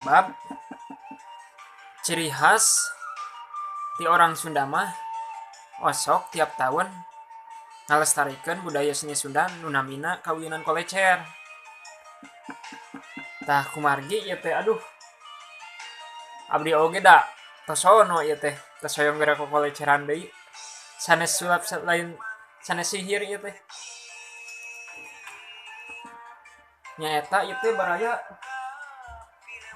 Sabab ciri khas ti orang Sunda mah osok tiap tahun ngalestarikeun budaya seni Sunda nu namina kawinan kolecer. Tah kumargi ieu teh aduh abdi oge da tosono ieu teh tos hoyong geura kokoleceran deui sanes sulap lain sanes sihir ieu teh. Nyaeta ieu teh baraya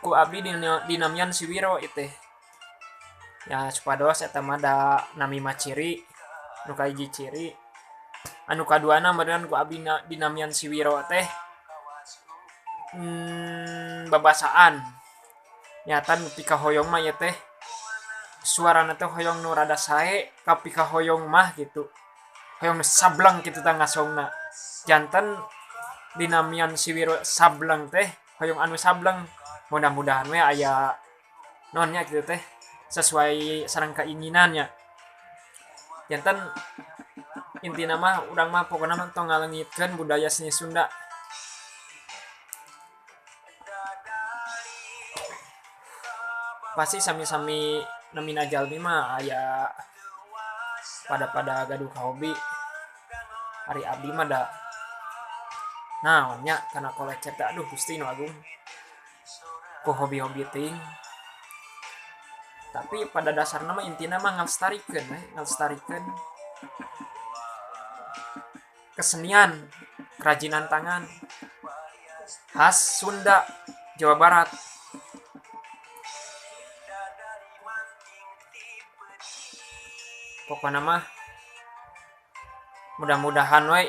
ku abdi dinamian Siwiro ieu teh. Ya supados eta mah da nami mah ciri nu kahiji ciri. Anu kaduana meureun ku abdi dinamian Siwiro teh babasaan. Nyata nu pikahoyong mah ieu teh suarana teh hoyong nu rada sae ka pikahoyong mah gitu. Hoyong nu sableng kitu tah ngasongna. Janten dinamian Siwiro sableng teh hoyong anu sableng. Mudah-mudahan we aya naonnya kitu teh sesuai sareng keinginannya. Janten intina mah urang mah pokona mah tong ngalengitkeun budaya seni Sunda. Pasti sami-sami namina jalmi mah aya pada-pada gaduh hobi. Ari abdi mah da naonnya kana kolecer teh aduh Gusti nu agung. Ku hobi-hobi teuing. Tapi pada dasarna mah intina mah ngalestarikeun we, ngalestarikeun kesenian, kerajinan tangan khas Sunda, Jawa Barat. Pokona mah mudah-mudahan we